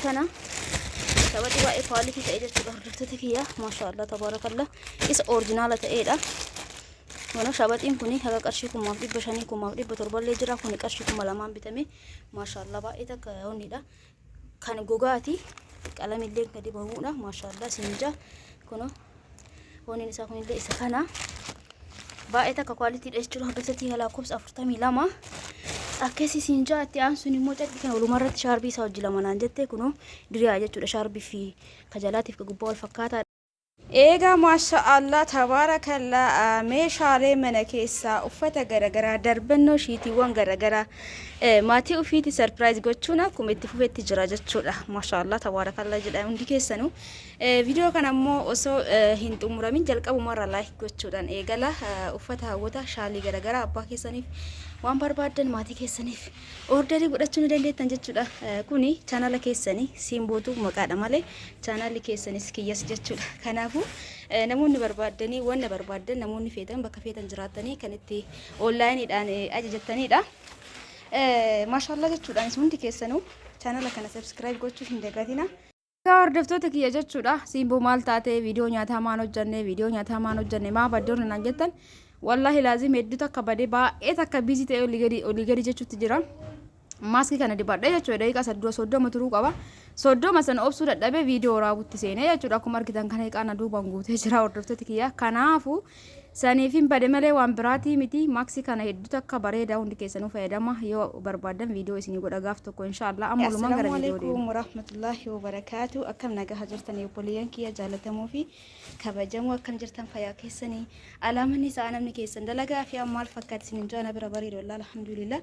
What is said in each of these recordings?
Kana shabaxii baay'ee quality ta'e jechuudha hordoftoota kiyya. Maashaallah tabaarakallah. Isa orijinaala ta'eedha. Kun shabaxiin kun haga qarshii 1500, 1700 illee jira. Kun qarshii 2000 bitame. Maashaallah baay'ee takka honniidha. Kan gogaati. Qalamillee kan dibamuudha. Maashaallah sinja. Kun honniin isaa kunillee isa kana. Baay'ee takka quality dha jechuudha hordoftoota kiyya, lakkoofsa 42. Akkasii siin jaa. Itti aansuun immoo carqii kana walumarratti shaarbii isaa hojii lama naan jette. Kunoo diriyaa jechuudha, shaarbii fi kajalaatiif ka gubbaa wal fakkaataa. Eegaa maasha Allah tabaarakallaa, meeshaalee mana keessaa, uffata garagaraa, darbannoo, shiitiiwwan garagaraa maatii ofiiti surprise gochuun akkuma itti fufetti jira jechuudha. Maasha Allah tabaarakallaa jedha hundi keessanuu. Viidiyoo kana immoo osoo hin xumuramin jalqabumarra like gochuudhaan eegala. Uffata hawwata, shaalii garagaraa abbaa keessaniif waan barbaaddan maatii keessaniif order godhachuu ni dandeettan jechuudha. Kuni chaanala keessanii Simbootu maqaadha malee chaanalli keessanis kiyyas jechuudha. Kanaafuu namoonni barbaaddanii, wanna barbaaddan, namoonni feetan, bakka feetan jiraattanii kan itti onlineiidhaan ajajattanidha. Maashaallah jechuudhaan hundi keessanuu chaanala kana subscribe gochuu hin dagatina. Egaa hordoftoota kiyya jechuudha. Simboo maal taate? Viidiyoo nyaataa maan hojjanne? Viidiyoo nyaataa maan hojjanne? Maa baddoonni naan jettan, wallaahi laazim hedduu takka badee, baay'ee takka busy ta'ee olii gadi olii gadi jechuutti jira. Maaskii kana dibadhee jechuudha, daqiiqaa sadii 30 turuu qaba. 30 sana obsuu dadhabee viidiyoo waraabutti seenee jechuudha. Akkuma argitan kana iqaana duubaan guutee jira hordoftoota kiyya. Kanaafuu saniif hin bade malee waan biraatii miti. Maaskii kana hedduu takka bareeda, hundi keessanuu fayyadama. Yoo barbaaddan viidiyoo isinii godha gaaf tokko inshaallah. Amma walumaan gara Assalaamu viidiyoo deema. alaikum warahmatullahi wabarakaatu. Akkam nagaha jirtanii obboleeyyan kiyya jaalatamuu fi kabajamoo? Akkam jirtan? Fayyaa keessanii? Alaamanni isaa namni keessan dalagaa fi maal fakkaata isin hin? Ana bira bareeda wallaahi, alhamdulillah.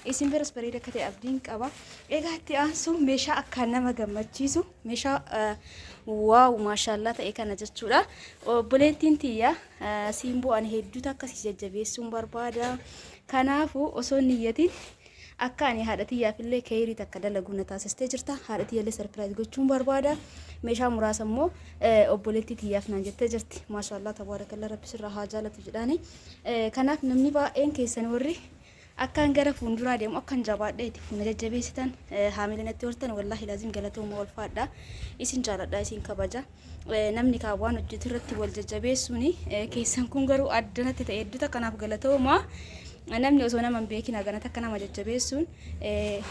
Isin biras bareeda akka ta'e abdiin qaba. Egaa itti aansuun meeshaa akkaan nama gammachiisu, meeshaa wow maashaallaa ta'e kana jechuudha. Obboleettiin tiyya Simboo, ani hedduu takka si jajjabeessuun barbaada. Kanaafuu osoo niyyatiin akka ani haadha tiyyaaf illee keeyrii takka dalaguu na taasistee jirta. Haadha tiyyallee surprise gochuun barbaada. Meeshaa muraasa immoo obboleettii tiyyaaf naan jettee jirti. Maashaallah tabaarakallaa, rabbi sirraa haa jaalatu jedhaani. Kanaaf namni baay'een keessan warri akkaan gara fuulduraa deemu, akkan jabaadhee itti fuuna jajjabeessitan, haamilee natti hortan, wallaahi laazim galatooma, ulfaadha. Isin jaaladha, isin kabaja. Namni kaa waan hojjetu irratti wal jajjabeessuun keessan kun garuu addanatti ta'e, hedduu kanaaf galatooma. Namni osoo nama hin beekin hagana takka nama jajjabeessuun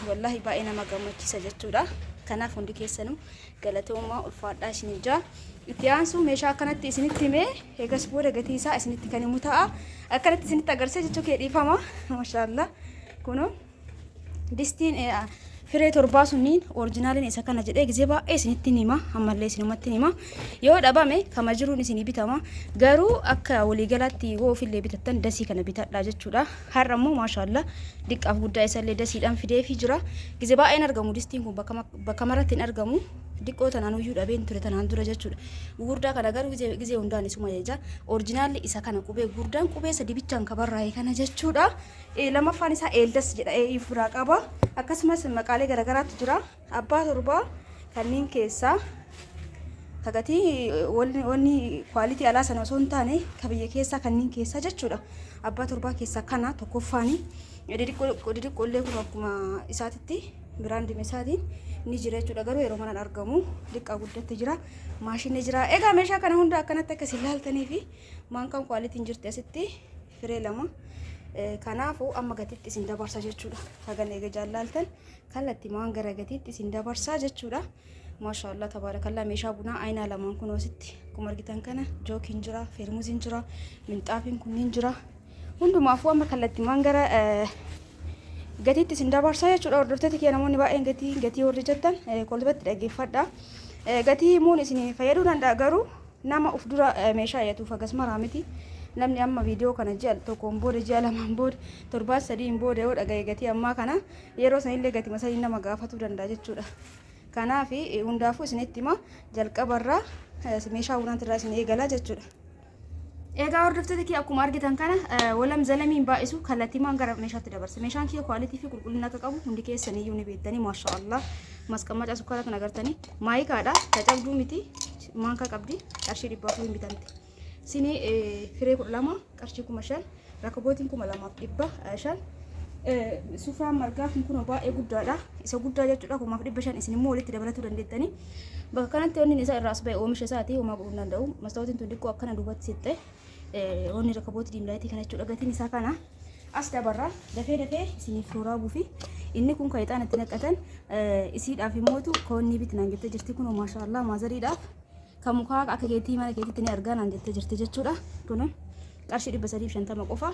wallaahi baay'ee nama gammachiisa jechuudha. Kanaaf hundi keessanuu galatooma, ulfaadhaa isin ijaa. Itti aansuu meeshaa akkanatti isinitti himee eegas booda gatii isaa isinitti kan himu ta'a. Akkanatti isinitti agarsiisa jechuu kee dhiifama. Maashaallah. Kunoo distiin firee torbaa sunniin orijinaaliin isa kana jedhee gizee baay'ee isinitti hima, ammallee isinumatti hima. Yoo dhabame kama jiruun isinii bitama, garuu akka waliigalaatti yoo ofillee bitattan dasii kana bitadhaa jechuudha. Har'a immoo maashaallah diqqaaf guddaa isallee dasiidhaan fideefii jira. Gizee baay'een argamu distiin kun bakka maratti hin argamu. Diqqoo tanaan uyyuu dhabeen ture tanaan dura jechuudha. Gugurdaa kana garuu gizee gizee hundaan isuma jecha orijinaalli isa kana, qubee gurguddaan qubee sadi bichaan kabarraa'e kana jechuudha. Lamaffaan isaa Eeldas jedha, ee biraa qaba. Akkasumas maqaalee garagaraatu jira. Abbaa torbaa kanneen keessaa kagatii wanni quality alaa sana osoo hin taane ka biyya keessaa kanneen keessaa jechuudha. Abbaa torbaa keessaa kana tokkoffaani. Xixiqqoo illee kun akkuma isaatitti brandima isaatiin ni jira jechuudha. Garuu yeroo manaan argamu xiqqaa guddatti jira. Maashinni jira. Egaa meeshaa kana hunda akkanatti akka isin ilaaltanii fi maankaan qualityn jirti asitti firee lama. Kanaafuu amma gatiitti isin dabarsa jechuudha. Hagan eega jaallaaltan kallattii waan gara gatiitti isin dabarsaa jechuudha. Maashaallah tabaarakallaa, meeshaa bunaa aynaa lamaan kun asitti akkuma argitan kana jookiin jira, feermuziin jira, minxaafiin kunniin jira. Hundumaafuu amma kallattii waan gara gatiitti isin dabarsaa jechuudha. Hordoftoota kiyya, namoonni baay'een gatii gatii warri jettan kolbatti dhaggeeffadha. Gatii himuun isin fayyaduu danda'a, garuu nama uf dura meeshaa eeyyatuuf hagas maraa miti. Namni amma viidiyoo kana ji'a tokkoon booda, ji'a lamaan booda, torbaan sadiin booda yoo dhagaye gatii ammaa kana, yeroo sanillee gatii sadii nama gaafatuu danda'a jechuudha. Kanaaf hundaafuu isinitti hima, jalqabarraa meeshaa bunaatirraa isin eegalaa jechuudha. Egaa hordoftoota kiyya, akkuma argitan kana walam zalamiin baay'isu kallattiimaan gara meeshaatti dabarse. Meeshaan kiyya quality fi qulqullina akka qabu hundi keessaniyyuu ni beektanii, maasha Allah. Masqammaca sukkaara kan agartanii maayikaadha. Cacabduu miti, maankaa qabdi, qarshii 400 bitamte. Sinii firee 12 qarshii 5000, rakabootiin 2500. Sufraan margaa kun kunoo baay'ee guddaadha. Isa guddaa jechuudha 1500 isin immoo walitti dabalatuu dandeettanii. Bakka kanatti wanni isaa irraa as ba'e oomisha isaati homaa godhuu hin danda'u. Mastaawotiin tun xiqqoo akkana duubatti siqxe. Wanni rakabootii diimlaayitii kana jechuudha gatiin isaa kana. As dabarra dafee dafee isiniif waraabuu fi inni kun kan ixaana itti naqatan isiidhaaf immootu koonnii biti naan jettee jirti kunoo maashaallah maazariidhaaf kan mukaa akka keetii mana keetitti ni argaa naan jettee jirti jechuudha kunoo qarshii 350 qofa.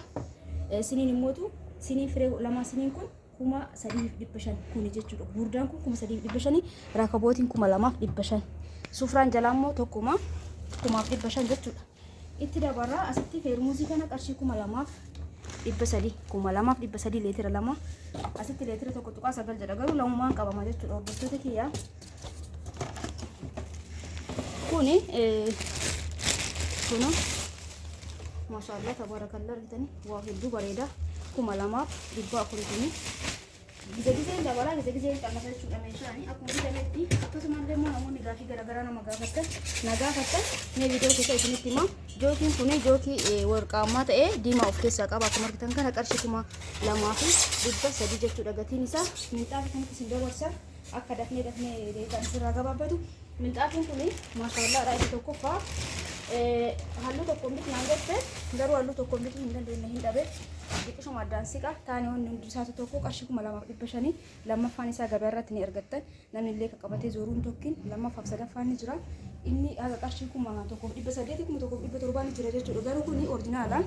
Siniin immootu siniin firee lamaa siniin kun 3500 kuni jechuudha. Gurguddaan kun 3500 rakabootiin 2500. Sufraan jalaa immoo tokkuma 1500 jechuudha. Itti dabarraa asitti feermuuzii kana qarshii 2300 2300 leetira lama asitti leetira 1.9 jedha garuu lamumaan qabama jechuudha hordoftoota kiyyaa. Kuni kuno maashaallah tabaarakallaa argitanii waa hedduu bareeda 2400 kuni gize gizeen dabalaa gize gizeen qannasa jechuudha meeshaani akkuma bitametti akkasumallee immoo namoonni gaafii garaagaraa nama gaafattan na gaafattan mee viidiyoo keessa isinitti hima jookiin kuni jookii warqaammaa ta'ee diimaa of keessaa qaba akkuma argitan kana qarshii 2300 jechuudha gatiin isaa minxaafi kanatti isin dabarsa akka dafnee dafnee deebi'an sirraa gabaabbatu. Minxaafiin kun maashaallaadha isa tokkoffaa halluu tokkoon bitu naan jette garuu halluu tokkoon bituu hin dandeenye hin dhabe xiqqishuma addaan siqa taane wanni hundi isaatu tokko qarshii 2500 lammaffaan isaa gabaa irratti ni argattan namni illee qabatee zooruun tokkin lammaffaaf sadaffaan ni jira inni haga qarshii 1800 1700 ni jira jechuudha garuu kuni orjinaala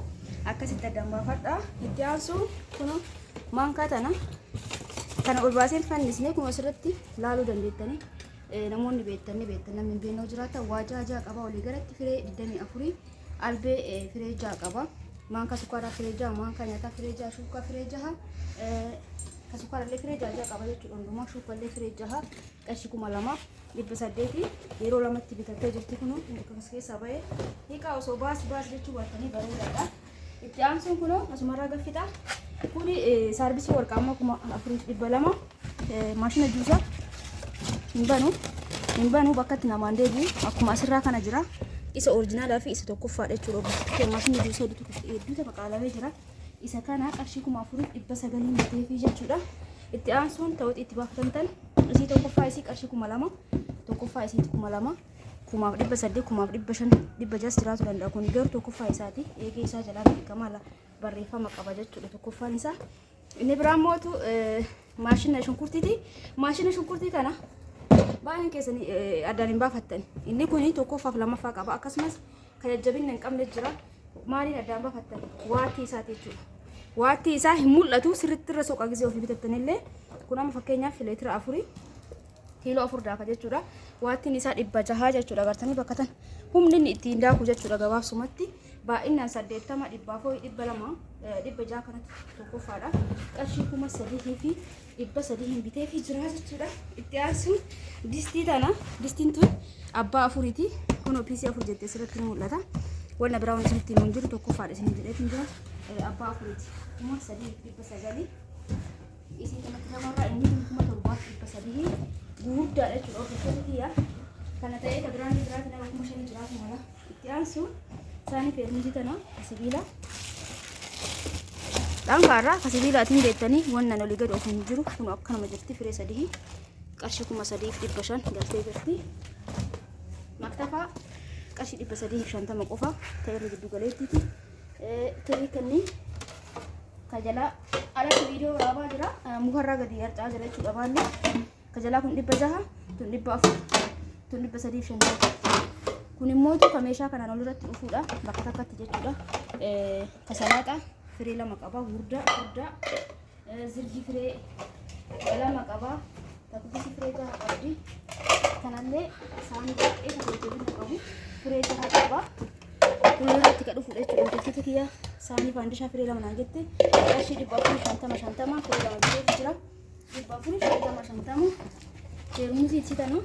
akkasitti addaan baafadha itti aansuun kun maankaa tana kana ol baaseen fannisne kun asirratti laaluu dandeettanii namoonni beektan ni beektan namni hin beekne jiraata waa ja'a ja'a qaba walii galatti firee 24 albee firee ja'a qaba maankaa sukkaaraa firee ja'a maankaa nyaataa firee ja'a shuukaa firee ja'a ka sukkaarallee firee ja'a ja'a qaba jechuudha hundumaa shuukallee firee ja'a qarshii 2800 yeroo lamatti bitattee jirti kun akkas keessaa ba'ee hiikaa osoo baas baas jechuu baattanii bareedaadha. Itti aansuun kunoo asumarraa gaffixa. Kuni saarbisii warqaammaa 4200 maashina juusaa hin banu hin banu bakka itti namaan deebi'u akkuma asirraa kana jira. Isa orijinaalaa fi isa tokkoffaadha jechuudha. Obboleettii maashinni juusaa hedduutu maqaalamee jira. Isa kana qarshii 4900 biteefii jechuudha. Itti aansuun ta'uutti itti baafatan tan isii tokkoffaa isii qarshii 2000 tokkoffaa isiiti 2000 1800 1500 600 jiraatu danda'a kun garuu tokkoffaa isaati eegee isaa jalaa beekamaa barreeffama qaba jechuudha tokkoffaan isaa. Inni biraan mootu maashina shunkurtiiti. Maashina shunkurtii kana baay'een keessan addaan hin baafattan. Inni kun tokkoffaaf lammaffaa qaba akkasumas kan jajjabina hin qabne jira. Maaliin addaan baafattan? Waattii isaati jechuudha. Waattii isaa hin mul'atu sirriitti irra soqa gisee ofii bitattanillee kun amma fakkeenyaaf leetira afurii kiiloo afur daaka jechuudha. Waattiin isaa 600 jechuudha agartanii bakka tan humni inni ittiin daaku jechuudha gabaabsumatti baay'inaan 80 400 200 600 kanatti tokkoffaadha. Qarshii 3300 hin biteefii jira jechuudha. Itti aansuun distii tana distiin tun abbaa afuriiti. Kunoo piisii afur jettee asirratti ni mul'ata. Wanna biraa wanti isinitti himu hin jiru tokkoffaadha isin jedheetu jira. Abbaa afuriiti. 3900. Isii kanatti namarraa inni kun 7300 guguddaadha jechuudha hordoftoota kiyya. Kana ta'ee ka biraan biraatti nama 5000 jiraatu mala. Itti aansuun saanii feermuzii tana ka sibiila. Dhankaarraa ka sibiilaatiin beektanii wannan olii gadi ofuun jiru kun akkanuma jirti firee sadii qarshii 3500 galtee jirti. Maktafaa qarshii 350 qofa ta'e irra giddu galeettiiti. Tirii kanneen ka jalaa alatti viidiyoo waraabaa jira mukarraa gadi harcaa jira jechuudha baalli ka jalaa kun 600 tun 400 tun 350 kun immoo ka meeshaa kanaan olirratti dhufuudha bakka takkatti jechuudha ka salaaxa firee lama qaba gurdaa gurdaa zirgii firee lama qaba takkisi firee jaha qabdi kanallee saanii baay'ee kan jajjabina qabu firee jaha qaba kun irratti ka dhufuudha jechuudha hordoftoota kiyya saanii faandishaa firee lama naan jette qarshii 450 50 firee lama biteef jira 450 50 feermusii itti tanu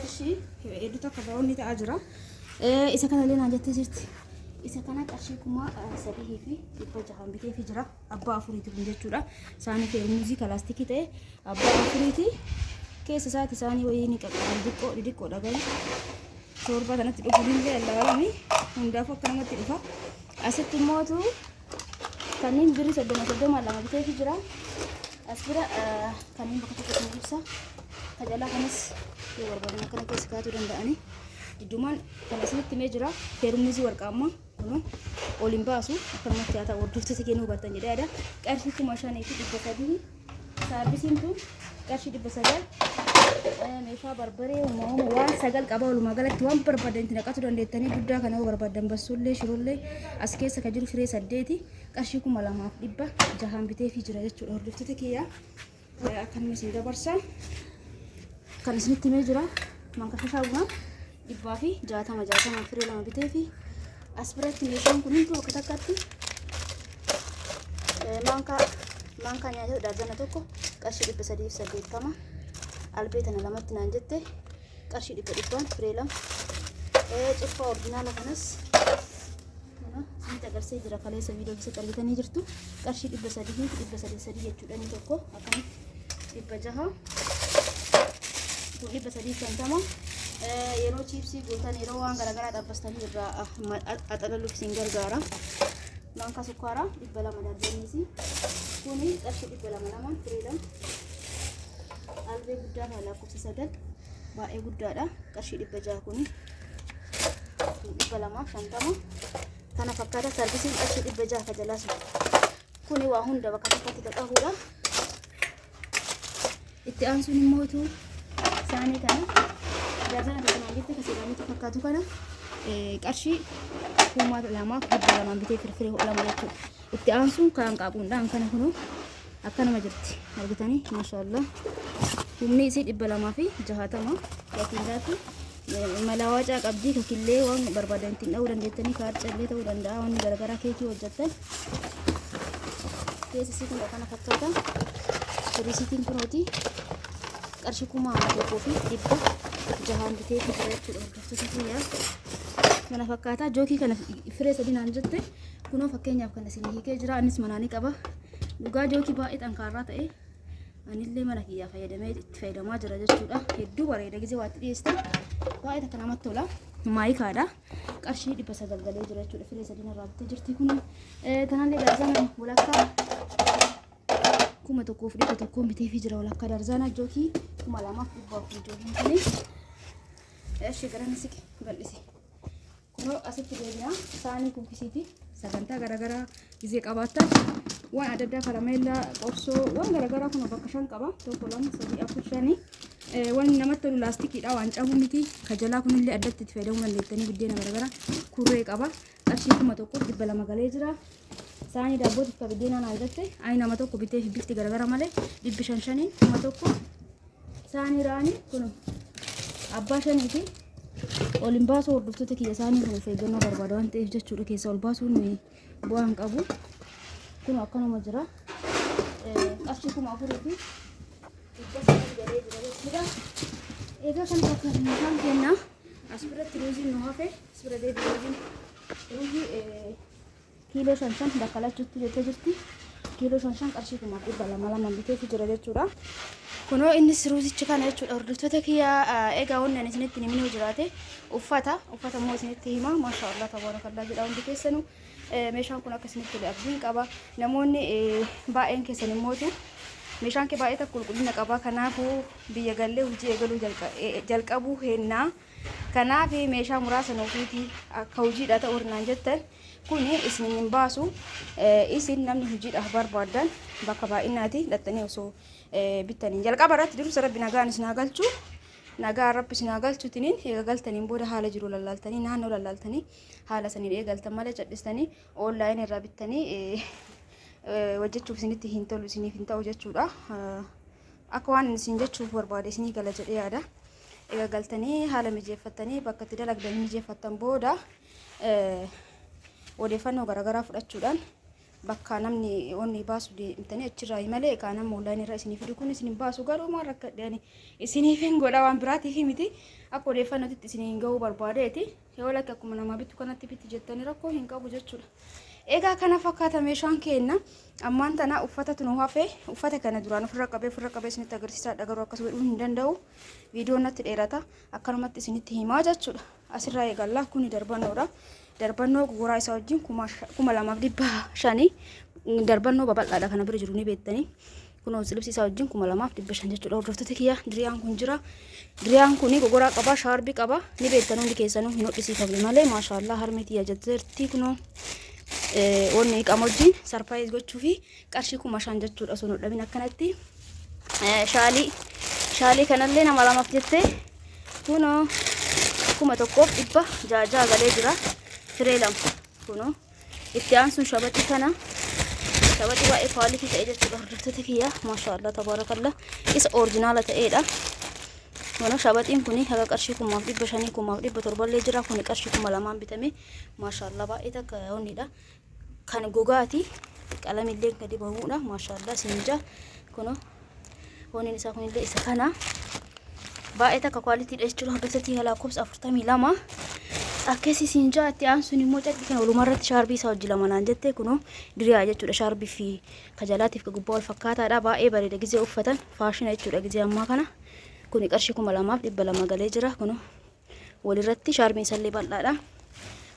Eshi hedduu takka baroonni ta'aa jira. Isa kanallee naan jettee jirti. Isa kana qarshii 3600 biteefii jira. Abbaa afuriiti kun jechuudha. Saanii feermuuzii kalaastikii ta'e abbaa afuriiti. Keessa isaati saanii wayii ni qaqqaban xiqqoo xixiqqoodha garuu. Shoorbaa kanatti dhuguun illee allaalami hundaafuu akka namatti dhufa. Asitti immootu kanneen birrii 30 30 lama biteefi jira. As bira kanneen bakka tokkotti ni ibsa. Kajalaa kanas yoo barbaadan akkana keessa kaa'atuu danda'ani. Jidduumaan kan isinitti himee jira. Feermuuzii warqaammaa kunoo ol hin baasu akkanumatti haa ta'u hordoftoota kennuu hubattan jedhee yaada. Qarshii 5300. Saarbisiin tun qarshii 900. Meeshaa barbaree uumama waan sagal qaba. Walumaa galatti waan barbaadan itti naqatu dandeettanii. Guddaa kana yoo barbaadan bassullee shirollee as keessa kan jiru firee saddeeti qarshii 2600n biteefii jira jechuudha hordoftoota kiyyaa. Akkanuma isin dabarsa. Kan isinitti himee jira. Mankashashaa bunaa 160 60 firee lama biteefi. As biratti meeshaan kun hunduu bakka takkatti maankaa nyaata daarzana tokko qarshii 380. Albee tana lamatti naan jette qarshii dhibba dhibbaan firee lama. Cuffaa orjinaala kanas isinitti agarsiisee jira kaleessa viidiyoo keessatti argitanii jirtu. Qarshii 300 fi 300 sadii jechuudha. Inni tokko akkanatti 600, kun 350. Yeroo chiipsii gootan, yeroo waan garaagaraa xabbastanii irraa axalaluuf isin gargaara. Maankaa sukkaaraa 200 darbaniisi. Kuni qarshii 200 lamaan firii lama. Albee guddaa kana lakkoofsa 9 baay'ee guddaadha. Qarshii 600 kuni. Kun 250. Kana fakkaata. Sarvisiin qarshii 600 ka jalaa sun. Kuni waa hunda bakka tokkotti ka qabudha. Itti aansuun immootu saanii kana darzana tokko naan jette, ka fakkaatu kana qarshii 2200n bitee firfirii lama jechuudha. Itti aansuun kan qaaquundhaan kana kunuu akkanuma jirti argitanii, maashaallah. Humni isii 260 gatiin malaawacaa qabdii. Kakillee waan barbaadan ittiin dha'uu dandeettanii, kaarcallee ta'uu danda'a, wanni garaagaraa keekii hojjettan. Keessa isii kun kana fakkaata. Risiitiin kunooti qarshii 1600n bitee jira jechuudha hordoftoota kiyyaa. Kana fakkaata. Jookii kana firee sadii naan jette. Kunoo fakkeenyaaf kan isin hiikee jira. Anis manaa ni qaba. Dhugaa jookii baay'ee xankaarraa ta'e anillee mana kiyyaa fayyadamee itti fayyadamaa jira jechuudha. Hedduu bareeda gizee waatti dhiyeessitan baay'ee takka namatti tola. Maayikaadha. Qarshii 900 galee jira jechuudha. Firee sadii narraa bitee jirti kun. Tanallee darzana walakkaa 1100n biteefii jira. Walakkaa darzana jookii 2400 jookiin kuni. Eshi gara siqi bal'isi. Kunoo asitti deebina. Saanii kuukisiiti. Sagantaa garaagaraa gizee qabaattan waan adda addaa, karameellaa, qorsoo, waan garaagaraa kun bakka shan qaba. Tokko, lama, sadii, afur, shani. Waan namatti tolu laastikiidha, waan cabu miti. Kajalaa kunillee addatti itti fayyadamuu dandeettanii. Buddeena garaagaraa kurree qaba. Qarshii 1200 galee jira. Saanii daabbootiif ka buddeenaa naan jette ani nama tokko bitee fi bifti garaagara malee dhibbi shan shaniin 1000. Saanii raanii kun abbaa shaniiti. Ol hin baasuu hordoftoota kiyya. Saanii kun of eeggannoo barbaada waan ta'eef jechuudha. Keessa ol baasuun bu'aa hin qabu. Kun akkanuma jira. Qarshii 4900 galee jira jechuudha. Egaa kan fakkaatu meeshaan kenna. As biratti ruuziin nu hafe. As bira deebi ruuziin. Ruuzii kiiloo shan shan bakka lachuutti jettee jirti. Kiiloo shan shan qarshii 2,200 lama biteefi jira jechuudha. Kunoo innis ruuzichi kana jechuudha hordoftoota kiyyaa. Egaa wanni ani isinitti himin yoo jiraate uffata. Uffata immoo isinitti hima. Maasha Allah, tabaarakallaa jedha hundi keessanuu. Meeshaan kun akka isinitti tole abdiin qaba. Namoonni baay'een keessan immootu meeshaan kee baay'ee takka qulqullina qaba. Kanaafuu biyya gallee hojii eegaluu jalqabuu heennaa. Kanaaf meeshaa muraasa nuufiiti akka hojiidha ta'u hirnaan jettan kuni isin hin baasu. Isin namni hojiidhaaf barbaaddan bakka baay'inaati dhattanii osoo bittanii jalqaba irratti dursa rabbi nagaan isin haa galchu. Nagaa rabbi isin haa galchutiniin eega galtaniin booda haala jiru lallaaltanii, naannoo lallaaltanii, haala saniin eegaltan malee cadhistanii online irraa bittanii hojjechuuf isinitti hin tolu, isiniif hin ta'u jechuudha. Akka waan isin jechuuf barbaade isinii gala jedhee yaada. Eega galtanii haala mijeeffattanii bakka itti dalagdan mijeeffattan booda odeeffannoo garaagaraa fudhachuudhaan bakka namni onni baasu deemtanii achirraa malee kaa nama online irraa isinii fidu kun isin hin baasu. Garuu maal rakkadhe ani isiniif hin godha, waan biraatiif miti, akka odeeffannootitti isinii hin ga'uu barbaadeeti. Yoo lakki akkuma namaa bittu kanatti bitti jettanii rakkoo hin qabu jechuudha. Egaa kana fakkaata meeshaan keenna. Ammaan tana uffatatu nu hafe. Uffata kana duraan ofirra qabee isinitti agarsiisaadha, garuu akkas godhuu hin danda'u. Viidiyoon natti dheerata. Akkanumatti isinitti himaa jechuudha. Asirraa eegallaa, kuni darbannoodha. Darbannoo gogoraa isaa wajjin 2500. Darbannoo babal'aadha, kana bira jiru ni beektanii. Kunoo silibsii isaa wajjin 2500 jechuudha. Hordoftoota kiyya, diriyaan kun jira. Diriyaan kun gogoraa qaba, shaarbii qaba. Ni beektan hundi keessanuu, hin hodhisiifamne malee. Maashaallah, harmee tiyya jetteerti kunoo. Wanni qama wajjin surprise gochuu fi qarshii 5000 jechuudha osoo hin hodhamin akkanatti. Shaalii kanallee nama lamaaf jettee kunoo 1600 galee jira. Firee lama kunoo. Itti aansuun shabaxii kana, shabaxii baay'ee quality ta'e jechuudha, hordoftoota kiyya. Maashaallah, tabaarakallah, isa original ta'edha. Kunoo shabaxiin kuni haga qarshii 1500, 1700llee jira. Kuni qarshii 2000n bitame. Maashaallah, baay'ee takka onnidha. Kan gogaati, qalamillee kan dibamuudha. Maashaallah sinja, kunoo wanni isaa kunillee isa kana baay'ee takka qualitydha jechuudha, hordoftoota kiyya. Lakkoofsa 42 akkasii siin jaa. Itti aansuun immoo carqii kana walumarratti shaarbii isaa hojii lama naan jette. Kunoo diriyaa jechuudha, shaarbii fi kajalaatiif ka gubbaa wal fakkaataadha. Baay'ee bareeda, gizee uffatan faashina jechuudha gizee ammaa kana. Kuni qarshii 2200 galee jira. Kunoo walirratti shaarbiin isallee bal'aadha.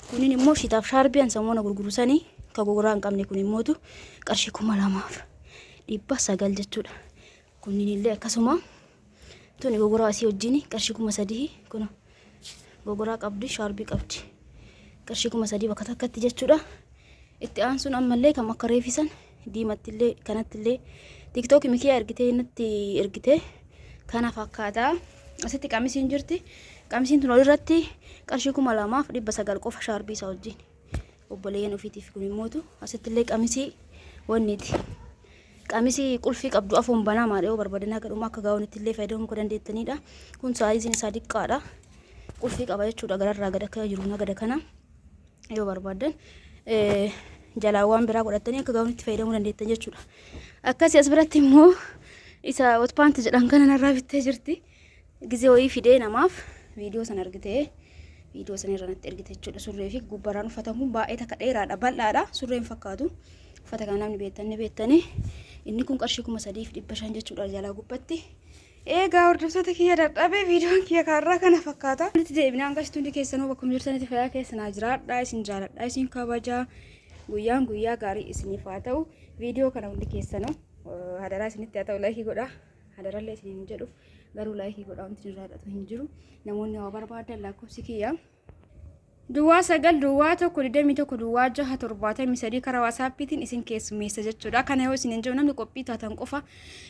Kunin immoo shitaaf shaarbii ansamoona gurgurusanii ka gogoraa hin qabne. Kun immootu qarshii 2900 jechuudha. Kunniin illee akkasuma, tuni gogoraa asii wajjin qarshii 3000. Kun gogoraa qabdi, shaarbii qabdi, qarshii 3000 bakka takkatti jechuudha. Itti aansuun ammallee kam akka reefisan diimattillee kanattillee TikTok mikiyaa ergitee natti ergite kana fakkaata. Asitti qamisiin jirti. Qamisiin tun olirratti qarshii 2900 qofa shaarbii isaa wajjin obboleeyyan ofiitiif. Kun immootu asittillee qamisii wanniiti. Qamisii qulfii qabdu, afuun banaa maadha, yoo barbaadan haga dhuma akka gaawonitti illee fayyadamuu kan dandeettanidha. Kun saayiziin isaa diqqaadha. Qulfii qaba jechuudha, gararraa gad akka jiru nagada kana yoo barbaadan jalaa waan biraa godhatanii akka gaawonitti fayyadamuu dandeettan jechuudha. Akkasii as biratti immoo isa hot pant jedhan kana narraa bittee jirti. Gizee wayii fidee namaaf viidiyoo sana argitee viidiyoo sana irra natti ergite jechuudha. Surree fi gubbaraan uffatan kun baay'ee takka dheeraadha, bal'aadha, surreen fakkaatu. Uffata kana namni beektan ni beektanii. Inni kun qarshii 3500 jechuudha jalaa gubbatti. Egaa hordoftoota kiyya, dadhabee, viidiyoon kiyya kaarraa kana fakkaata. Walitti deebinaa, hanga hundi keessanuu bakkuma jirtanitti fayyaa keessanaa jiraadhaa. Isin jaaladhaa, isin kabajaa. Guyyaan guyyaa gaarii isiniif haa ta'u. Viidiyoo kana hundi keessanuu hadaraa isinitti haa ta'u, like godhaa. Hadarallee isin hin jedhu, garuu like godhaa, wanti irraa hidhatu hin jiru. Namoonni waa barbaadan lakkoofsi kiyya 0901210673, karaa WhatsAppiitiin isin keessummeessa jechuudha. Kana yoo isin hin jiru, namni qophii taatan qofa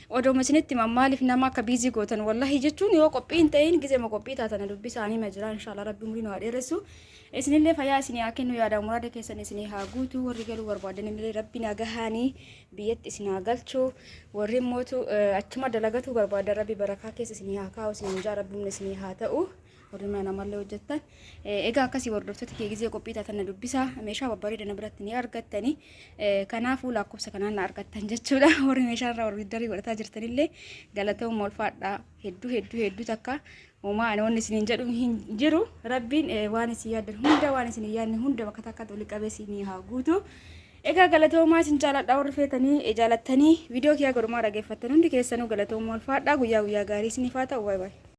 odooma isinitti himan, maaliif nama akka busy gootan wallahi jechuun, yoo qophii hin ta'in gizema qophii taatan dubbisaa hima jira. Inshallah Rabbi umurii nu haa dheeressu. Isinillee fayyaa isinii haa kennu, yaada muraada keessan isinii haa guutu. Warri galuu barbaadan illee Rabbi nagahaanii biyyatti isin haa galchu. Warri immootu achuma dalagatuu barbaadan Rabbi barakaa keessa isinii haa kaa'u isin jaa, Rabbi humna isinii haa ta'u. Warri mana namallee hojjettan. Egaa akkasii hordoftoota kee, gizee qophii taatan na dubbisa. Meeshaa babbareeda na biratti ni argattani. Kanaafuu lakkoofsa kanaan na argattan jechuudha. Warri meeshaa irraa warri darii godhataa jirtanillee galatooma, ulfaadhaa, hedduu hedduu hedduu takka. Uumaa ani wanni isiniin jedhu hin jiru. Rabbiin waan isin yaaddan hunda, waan isin hin yaadne hunda bakka takkatti olii qabee isinii haa guutu. Egaa galatoomaa, isin jaaladha. Warri feetanii jaalattanii viidiyoo kiyyaa godhumaa dhaggeeffattan hundi keessanuu galatoomaa, ulfaadhaa. Guyyaa guyyaa gaarii isiniif haa ta'u. Baay'ee baay'ee.